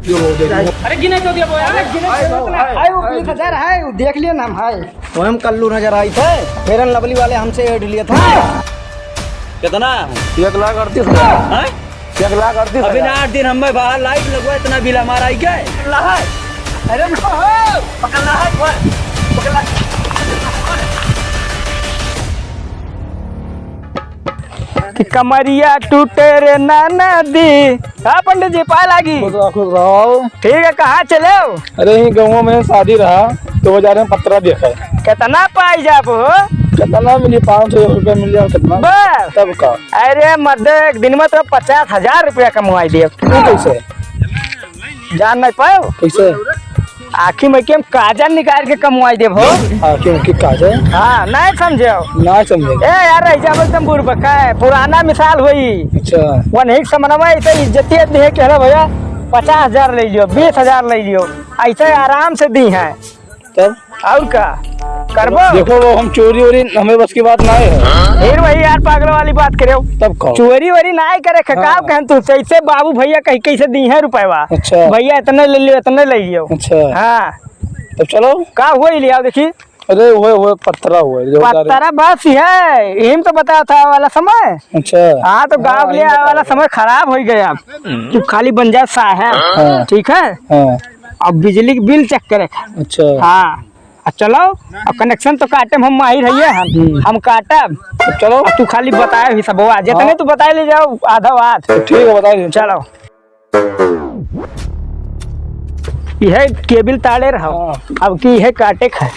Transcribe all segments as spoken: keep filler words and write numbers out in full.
अरे गिने तो दिया वो यार। अरे गिने तो दिया वो। हाय, वो बीस हजार है, वो देख लिया ना हम, हाय। वो हम कल्लू नजर आई थे, Fair and Lovely वाले हमसे ऐड लिए थे। कितना? एक लाख अड़तीस हजार। हैं? एक लाख अड़तीस हजार। अभी ना आठ दिन हम में बाहर लाइट लगवा, इतना बिल हमारा आई क्या है? पकड़ ला है। अरे नो, पकड़ ला है, पकड़ ला। कि कमरिया टूटे रे ना नदी। हाँ पंडित जी, पाए लागी। खुश रहो, खुश रहो। ठीक है, कहाँ चले हो? अरे, यहीं गाँव में शादी रहा, तो वो जा रहे हैं पतरा देखा है। कितना पाई जाब हो? कितना मिली? पाँच सौ रुपया मिल जाए, कितना? बस। तब का? अरे मर्दे, एक दिन में तो पचास हजार रुपया कमवाई दिए। तू कैसे? जान नहीं पाओ? कैसे? आँखी में के हम काजर निकाल के कमवाई देब हो। आँखी में के काजर? हाँ, नहीं समझे हो। नहीं समझे। ए यार, रह जाओ एकदम बुड़बक है, पुराना मिसाल होई। अच्छा। वनही के समनवा इतने इज्जतियत नहीं है, कहला भैया पचास हजार ले लियो, बीस हजार ले लियो, ऐसे आराम से दी है। तब? और का करबो? देखो, वो हम चोरी वोरी हमें बस की बात ना है। फिर वही यार पागल वाली बात करे हो। तब का? चोरी वोरी ना करे, का हाँ। कहन तू, कैसे बाबू भैया कहीं कैसे दी है रुपयवा? अच्छा। भैया इतने ले लियो, इतने ले लियो। अच्छा। हाँ। तब चलो। का हुआ ही लिया देखी? अरे हुए, हुए पत्थरा हुए, जो जा रहे पत्थरा बस ही है, यही तो बताया था वाला समय। अच्छा। हाँ, तो गाँव हाँ, के लिए यही आवे वाला बताया। समय खराब हो गया। तू खाली बन जा साहब। हाँ। ठीक है? हाँ। अब बिजली के बिल चेक करे। अच्छा। हाँ। अब चलो, अब कनेक्शन तो काटे में हम माहिर हइये हम, हम्म। हम काटब। अब चलो। अब तू खाली बताए ही सब, जितने हाँ। तू बताए ले जाओ, आधा आध। ठीक है, बताए दे। चलो। यह केबिल ताड़े रहो। हाँ। अब की यह काटे खाए।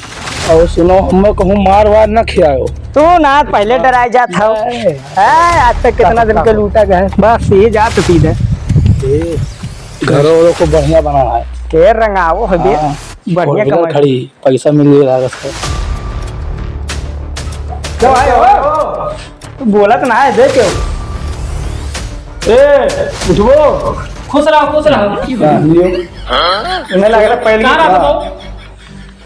और सुनो, हमें कहूँ मार वार ना खियाओ। तू ना पहले डराए जात हो। नहीं। ए, आज तक कितना दिन के लूटा गया है। बस ये जा तो सीधे। ए, घरों वालों को बढ़िया बना है। के रंगावो है बे। हाँ। बढ़िया और कमाई। खड़ी, पैसा मिल रहा है उसको। क्या भाई हो? तू बोला तो ना है, दे क्यों? ए, उठबो। खुश रहो, खुश रहो। हाँ, लियो। इन्हें लग रहा पहले कहाँ रहा था।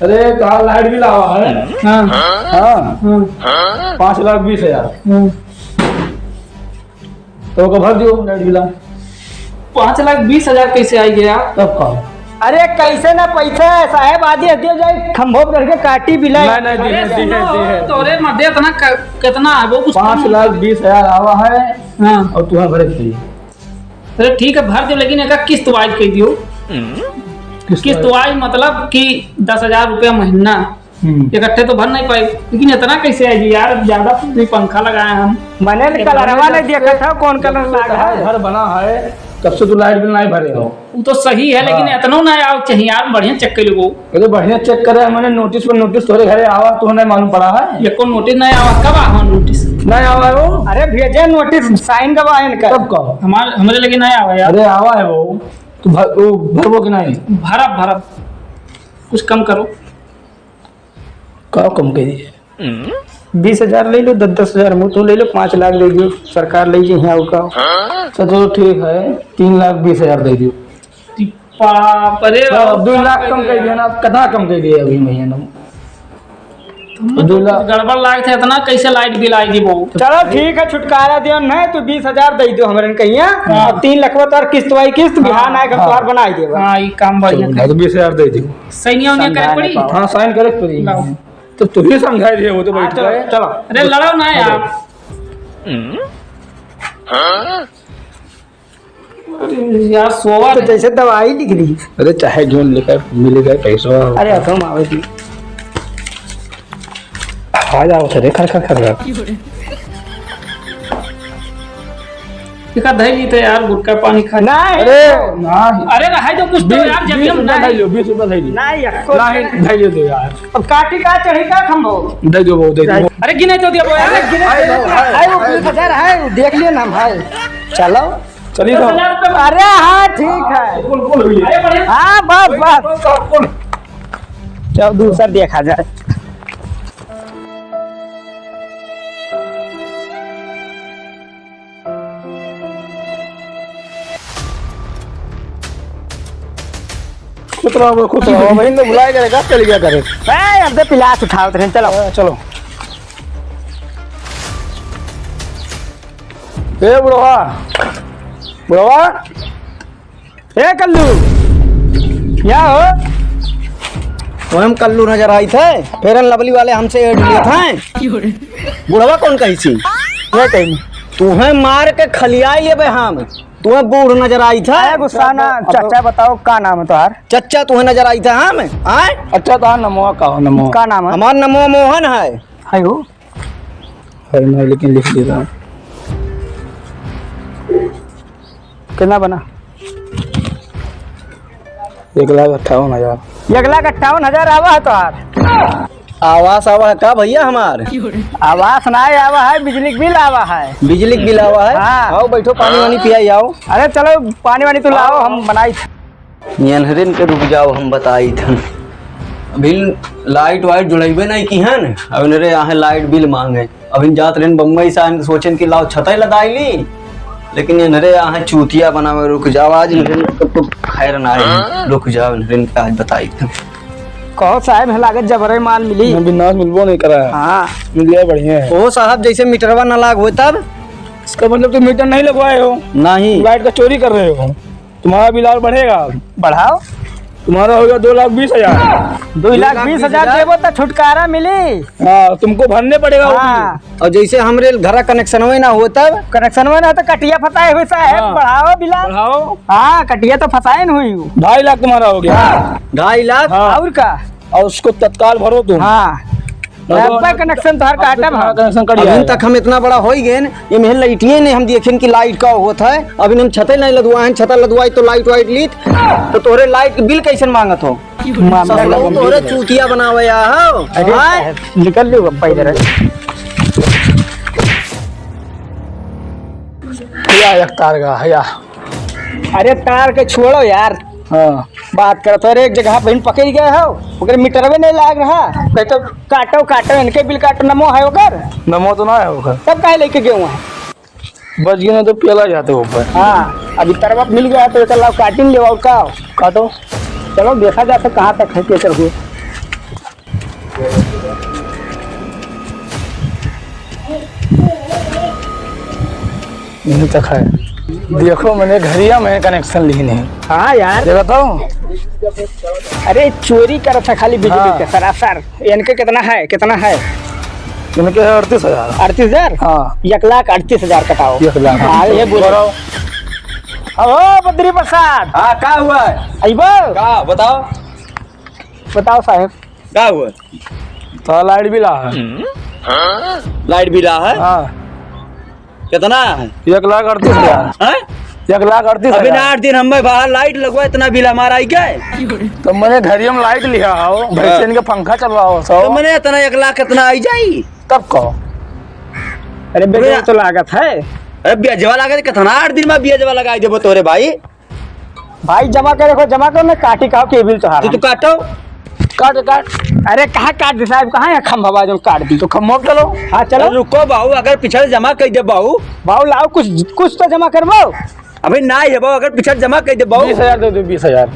अरे, कहाँ लाइट बिल आवा है? हाँ। हाँ। हाँ। पाँच लाख बीस हजार। हाँ। तो ओका भर दियो लाइट बिल। पाँच लाख बीस हजार कैसे आई गया? तब का? अरे कैसे ना पैसा है साहेब, आदि हत्या जाए खंभो पर चढ़ के काटी बिल। नहीं, नहीं, दी अरे है, दी है, सुनो, दी है। तोरे मध्य इतना क-, कितना है वो कुछ पाँच लाख बीस हजार आवा है। हाँ। और तुम्हें भरे के लिए। अरे ठीक है, भर दो, लेकिन एक किस्त वाइज कह दियो। किस्त किस्त वाइज? वाइज मतलब कि दस हजार रुपया महीना। हम्म। इकट्ठे तो भर नहीं पाई, लेकिन इतना कैसे है जी यार? ज्यादा तो नहीं, पंखा लगाए हम। मैंने कलरवा नहीं देखा था, कौन कलर लागा है? घर बना है, तब से तो लाइट बिल नहीं भरे हो। वो तो सही है, लेकिन हाँ। इतनो ना आओ चाहिए यार, बढ़िया चेक कर लो। अरे बढ़िया चेक करे, मैंने नोटिस पर नोटिस तोरे घरे आवा, तो नहीं मालूम पड़ा है? ये कौन नोटिस नहीं आवा? कब आवा नोटिस? नहीं आवा हो। अरे भेजे नोटिस, साइन करवा इनका। कब का? हमारे, हमारे लगे नहीं आवा यार। अरे आवा है वो, तो भर, वो भरबो कि नहीं? भरब, भरब, कुछ कम करो। का कम करिए? बीस हजार ले लो, दस दस हजार मुँह तू ले लो, पाँच लाख दे दियो, सरकार ले जी यहाँ का। तो चलो ठीक है, तीन लाख बीस हजार दे दियो। बाप रे तो बाप, दो लाख कम कर दिया ना, कितना कम कर दिया अभी महीना में? तुम तो दो लाख। गड़बड़ लागत है, इतना कैसे लाइट बिल आई दी बहुत? चलो ठीक है, छुटकारा दियो नहीं तो बीस हजार दे दो हमरे कहिया। हाँ। अब तीन लाख तोर किस्त वाई किस्त, बिहान हाँ। आए घर हाँ। तोहार बनाई देबा। हाँ, ये काम बढ़िया चलो, कर। तो बीस हजार दे दियो। सैनिया उनिया करे पड़ी? हाँ, साइन करे पड़ी। लाओ। तो तू ही समझाई दे, वो तो हाँ, बैठ चलो, गए। चलो। अरे लड़ो ना यार। अरे यार, सोवा तो रे। जैसे दवाई लिख दी। अरे चाहे जोन लेकर मिल गए पैसा। अरे अब हम आवे दी। आ जाओ सर, खर खर खर खर। देखा, धैली तो यार, गुटखा पानी खा। नहीं। अरे, नहीं। अरे, रहाई दो कुछ तो बीस, यार, जब बीस हम रुपया नहीं। धैली, बीस रुपया धैली। नहीं, यार, नहीं, धैली दो यार। अब काटी का चढ़ी का खंभो? दे दो वो, दे दो। अरे, गिने तो दिया वो यार। अरे, गिने तो दिया। हाय, वो बीस हजार है, वो देख लियो ना हम, हाय। चलो। चलिए तो। अरे हाँ, ठीक है। कुल, कुल हुई। अरे बढ़िया। हाँ, बस, बस। कुल, कुल। चल, दूसर देखा जाए। खुश रहो, खुश रहो। वहीं तो बुलाए करे, कब चली गया करे? ए, अब तो पिलास उठाओ, तो चलो। ए, चलो। ए बुढ़वा, बुढ़वा। ए कल्लू, क्या हो? तुहें हम कल्लू नजर आइत है, Fair and Lovely वाले हमसे ad लेत हैं। बुढ़वा कौन कही सी? ये कहीं। तुहें मार के खलियाई लेबे हम। तुहें बूढ़ नजर आइत है। अरे गुस्सा ना, अब तो चाचा बताओ का नाम है तोहार? चच्चा तुहें नजर आइत है हम? आए? अच्छा तोहार नमवा का हो, नमवा? का नाम है? हमार नमवा मोहन है। है हो? अरे नहीं, लेकिन लिख देता हूँ। कितना बना? एक लाख अट्ठावन हजार। एक लाख अट्ठावन हजार आवा है तोहार। आवास आवा है का भैया हमार? आवास ना आवा है, बिजली के बिल आवा है। बिजली के बिल आवा है? हाँ। आओ बैठो, पानी वानी पियाई आओ। अरे चलो पानी वानी तो लाओ, हम बनाई। एन्हरेन के रुक जाओ, हम बताइत हन। अभी लाइट वाइट जुड़ैबे नहीं किहन, अब एन्हरे आहे लाइट बिल मांगे। अभी जात रहेन बम्बई से, आन सोचेन कि लाओ छतै लगाई ली, लेकिन एन्हरे आहे चूतिया बनावे। रुक जाओ, आज एन्हरेन के तो खैर ना है। रुक जाओ, एन्हरेन के आज बताइत हन। कहो साहब, है लागत जबरे माल मिली। अभी ना मिलबो नहीं करा है। हाँ। मिल गया बढ़िया है। ओ साहब, जैसे मीटरवा ना लाग हो तब? इसका मतलब तुम मीटर नहीं लगवाए हो। नहीं। लाइट का चोरी कर रहे हो। तुम्हारा बिल और बढ़ेगा। बढ़ाओ। तुम्हारा हो गया दो लाख बीस हजार। दो लाख बीस हजार देबो तो छुटकारा मिली। हाँ, तुमको भरने पड़ेगा वो हाँ। बिल। और जैसे हमरे घरा कनेक्शनवे ना हो तब? कनेक्शनवे ना हो तो कटिया फंसाए हुए साहब, हाँ। बढ़ाओ बिला। बढ़ाओ। हाँ, कटिया तो फंसाए न हुई। ढाई लाख तुम्हारा हो गया। हाँ। ढाई लाख? हाँ। और का? और उसको तत्काल भरो तुम। हाँ। अब तो अब कनेक्शन तोहार अब तो काटब तुम्हारा हम। कनेक्शन कट अभी जाएगा। तक हम इतना बड़ा होई गए न, ये महल लाइटिए नहीं हम देखेन कि लाइट का होत है। अभी हम छते नहीं लदवाए हैं, छता लदवाई तो लाइट वाइट लीत, तो तोहरे लाइट के बिल कैसे मांगत हो? मामला साला लगा तोहरे दिया। चूतिया बनावे आ हो। अरे हाँ? साहब, निकल लो अब इधर। या एक तार का, या। अरे तार के छोड़ो यार। हाँ। बात करत हो, अरे एक जगह बहिन पकड़ गए हो, ओकर मीटरवे नहीं लाग रहा, कहे तो काटो, काटो, इनके बिल काटो, नमो है ओकर? नमो तो ना है ओकर। तब काहे लेके गए हुआ है? बच गए ना तो पेला जाते ऊपर। हाँ, अभी तरवा मिल गया तो एकर लाओ काटिन ले और का? काटो। चलो देखा जाता कहाँ तक है केकर हुए। यहीं तक है। देखो, मैंने घरिया में कनेक्शन ली नहीं। हाँ यार। देखो तो। अरे, चोरी करत है खाली बिजली हाँ। के, सरासर। इनके कितना है, कितना है? इनके है अड़तीस हजार। अड़तीस हजार? हाँ। एक लाख अड़तीस हजार कटाओ। एक लाख। हाँ, ये बोलो। बढ़ाओ। अब हो बद्री प्रसाद। हाँ, का हुआ है? अइबो? का, बताओ। बताओ साहेब। का हुआ? तो लाइट बिल आ है। लाइट बिल आ है? हाँ। कितना है? एक लाख अड़तीस हजार। हैं? एक लाख अड़तीस हजार। अभी ना आठ दिन हम बाहर लाइट लगवा, इतना बिल हमारा आई क्या है? तो मैंने घरिया में लाइट लिया हो, हाँ। भैंसियन के पंखा चलवाओ सो। तो मैंने इतना एक लाख कितना आई जाई? तब कहो। अरे बेटा, अरे तो लागत है। अरे ब्याजवा लागत है, कितना आठ दिन में ब्याजवा लगाई देबो तोरे भाई। भाई जमा करे को जमा करो, मैं काटी कहो केबिल तोहार। तो तू काटो। काट, काट। अरे कहाँ काट दे साहब, कहाँ है खंभा जो काट दी? तो खंभा पे चलो। हाँ, चलो। अरे रुको बाबू, अगर पिछले जमा कर दे बाबू। बाबू लाओ, कुछ, कुछ तो जमा करवाओ। अबे ना है बाबू, अगर पिछले जमा कर दे बाबू। बीस हजार दे दो, बीस हजार।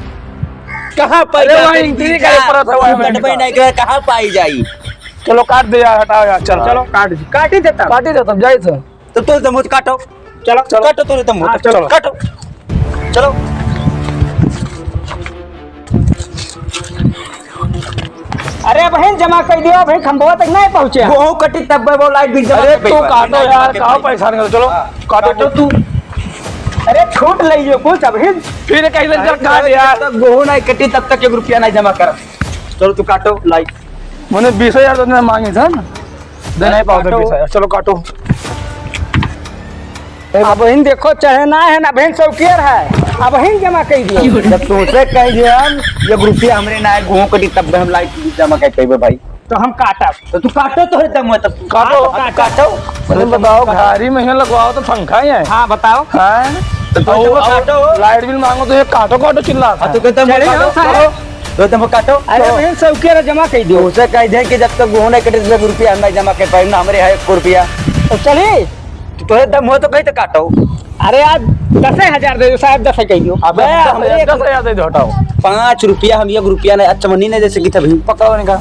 कहाँ पाई अरे जाई? वहाँ एंट्री करे पड़ा था, वहाँ तू कटबे नहीं करे, कहाँ पाई जाई? चलो काट दे यार, हटाओ यार, चल। चलो काट दी, काट ही देता। काट ही देता, जाए तो। तो तोरे दम हो तो काटो। चलो, चलो। काटो तोरे दम हो तो। हाँ, चलो। काटो। चलो। अरे बहिन, जमा कर दियो भाई, खंभवा तक नहीं पहुँचे। वो कटी तब वो लाइट बिल जमा अरे कर तू देबा। काटो यार, काटो पैसा निकालो, चलो। हाँ, काटो काटो तू। तू। अरे छूट ले लियो कुछ अभी। फिर कैसे अरे जब काट यार। जब तक गोहू नहीं कटी तब तक एक रुपया नहीं जमा कर। चलो तू काटो लाइट। मैंने बीस हजार तो मांगी था ना। दे नहीं पाओ तो काटो। बीस हजार, चलो काटो। ए, अब हिन देखो, चाहे ना है ना, बहन चौकियर है, अब हिन जमा कर दियो। जब तुमसे कह दिया हम, जब रुपया हमरे ना है, गोहूं कटी, तब हम लाइट बिल जमा कर देबे भाई। तो हम काटब। तो तू काटो, तोहरे दम है तब। काटो। हाँ, तो काटो। अरे बताओ, घारी में हियां लगवाओ तो पंखा ही है। हाँ, बताओ। हाँ? तो तू और, जब और काटो। लाइट बिल मांगो तो ये काटो, काटो चिल्ला हाँ, तो कहते हैं, चले काटो, जाओ साहब। काटो। तो तुम काटो। अरे तो बहन, सौ के जमा कर दो। उसे कह दे कि जब तक वो नहीं कटे, तब तक रुपया हम नहीं जमा कर पाए, ना हमरे है एक रुपया। तो चली। तो तोहे दम हो तो कही तो काटो। अरे यार, दसे हजार दे दो साहब, दस कर दो। अबे, अबे, हमरे दस हजार दे दो, हटाओ। पाँच रुपया, हम एक रुपया नहीं, अच्छा मनी नहीं दे सकी तभी। पकड़ो इनका।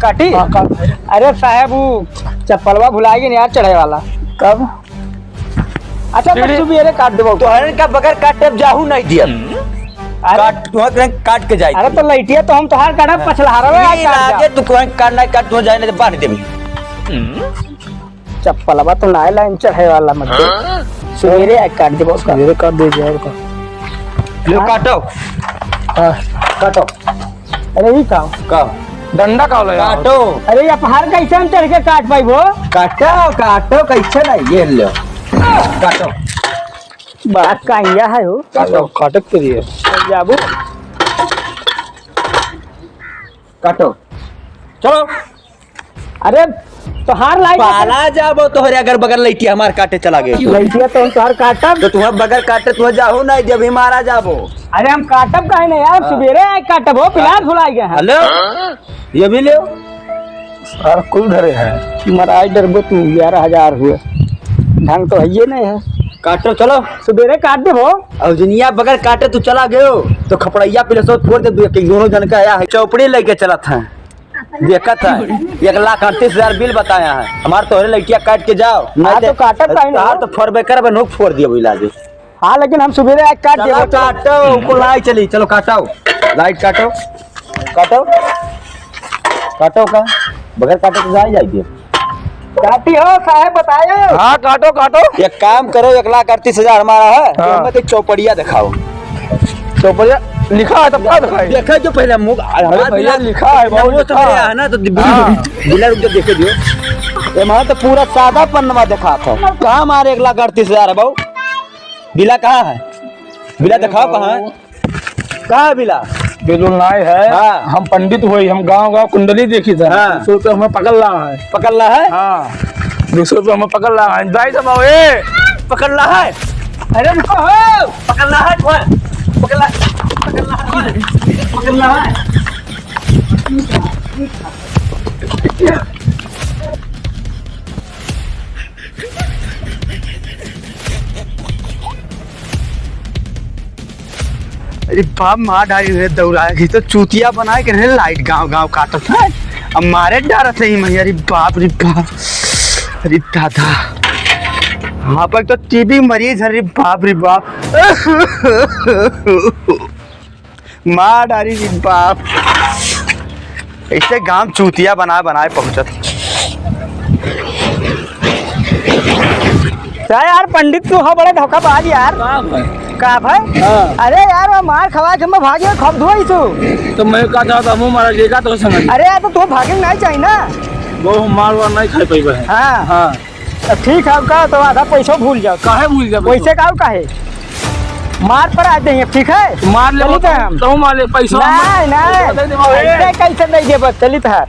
काटी? हाँ, काट। अरे साहब, वो चप्पलवा भुला गई यार, चढ़े वाला। कब? अच्छा, सीढ़ी परसों भी अरे काट देबो। तोहरन का बगैर काटे अब जाहू नहीं दिया। अरे। काट, तुहँक रंग काट के जाई। अरे तो लइटिया तो हम तोहार काटब, हाँ। पछलहरवे आज ई काट लागे जाओ। तू कोई काट ना काट, तू जाए ना, बांध देबी। चप्पलवा तो नाय लाइन चढ़े वाला मत दे। हाँ? सुबेरे आके काट देबो उसका। सुबेरे काट दे यार का। लो हाँ? काटो। हाँ। काटो। अरे ई का? का? डंडा का होला यार? काटो। अरे ई अपहार कैसे हम चढ़ के काट पाइबो? काटो, काटो, कैसे नहीं? ये लो। काटो। बड़ा काइया है हो। काटो। काटक के लिए। जाबू। काटो। चलो। अरे, तोहार लाइट पाला जाबो तोहरे अगर बगल लइटिया हमार काटे चला गए। लइटिया तो हम तोहार काटब। तो तुहँक बगल काटे तुहँक जाहू नहीं, जब ही मारा जाबो। अरे, हम काटब काहे नहीं यार, हाँ। सुबेरे आए काटब हो, पिलास भुला गया है। हेलो, ये भी ले। सार कुल धरे है। मराई डरबो तू, ग्यारह हजार हुए। ढंग तो हइये नहीं है। काटो, चलो। सुबेरे काट देबो। और जिनिया बगल काटे तू चला गयो, तो खपड़ैया पिलसो फोड़ दे, दू एक दोनों जन का आया है। चौपड़ी लेके चलत है। देखत है, एक लाख अड़तीस हजार बिल बताया है। हमार तोहरे लइटिया काट के जाओ। हाँ, नहीं तो दे-, काटब काहे नहीं तोहार हो? तो फोड़बे करबे, नोक फोड़ दिया इलाज। हाँ, लेकिन हम सुबेरे आके काट चलो देबो, चलो। काटो, ऊपर लाइट चली, चलो काटो, लाइट काटो, काटो, काटो का, बगैर काटे तो जा ही जाइए। काटी हो साहेब, बतायो। हाँ, काटो, काटो। एक काम करो, एक लाख अड़तीस हजार हमारा है, हाँ। हमें तो चौपड़िया दिखाओ। चौपड़िया लिखा है, तब का दिखाई? देखा जो पहले मुँह, अरे हमारा भैया, बिना लिखा है, बहुत मुँह तो लिखा मेरे है। है ना, तो बिना, हाँ। बिना रुक जा, देखे दियो। ये हमारा तो पूरा सादा पन्नवा दिखा था। कहाँ हमारे एक लाख अड़तीस हजार है बाबू? बिला कहाँ है? बिला दिखाओ कहाँ है? कहाँ है बिला? बिल्कुल नाय है। हाँ। हम पंडित होई, हम गाँव गाँव कुंडली देखी था। हाँ। दो सौ रुपये हमें पकड़ ला है। पकड़ ला है? हाँ। दो सौ रुपये हमें पकड़ ला है। दाई जमाओ, ए! पकड़ ला है? अरे रुको हो! पकड़ ला है, पकड़ ला, पकड़ ला है, पकड़ ला है। अरे बाप, मार डारी रे दौड़ा के, तो चूतिया बनाए के रहे, लाइट गाँव गाँव काटत है। अब मारे डारत है ई मैया, अरे बाप रे बाप, अरे दादा, वहाँ पर तो टीबी मरीज है, अरे बाप रे बाप। मार डारी रे बाप। ऐसे गांव चूतिया बना बनाए पहुंचत। का यार पंडित तू हो बड़े धोखाबाज यार। का भाई? का भाई? हाँ। अरे यार वो मार खवा के मैं भागे खब धोई तू। तो मैं का चाहता हूँ मारा लेगा तो समझ। अरे यार तो तू भागे नहीं चाहिए ना। वो मार वार नहीं खाई पाई है। हाँ। हाँ। तो ठीक है, का तो आधा पैसो भूल जाओ। काहे भूल जाओ? पैसे का काहे? मार पर आ जाइए, ठीक है? मार ले चलित है हम। तो मार ले, पैसा नहीं, नहीं। पैसा दे दे, बाबू। पैसे कैसे नहीं देबो? चलित है।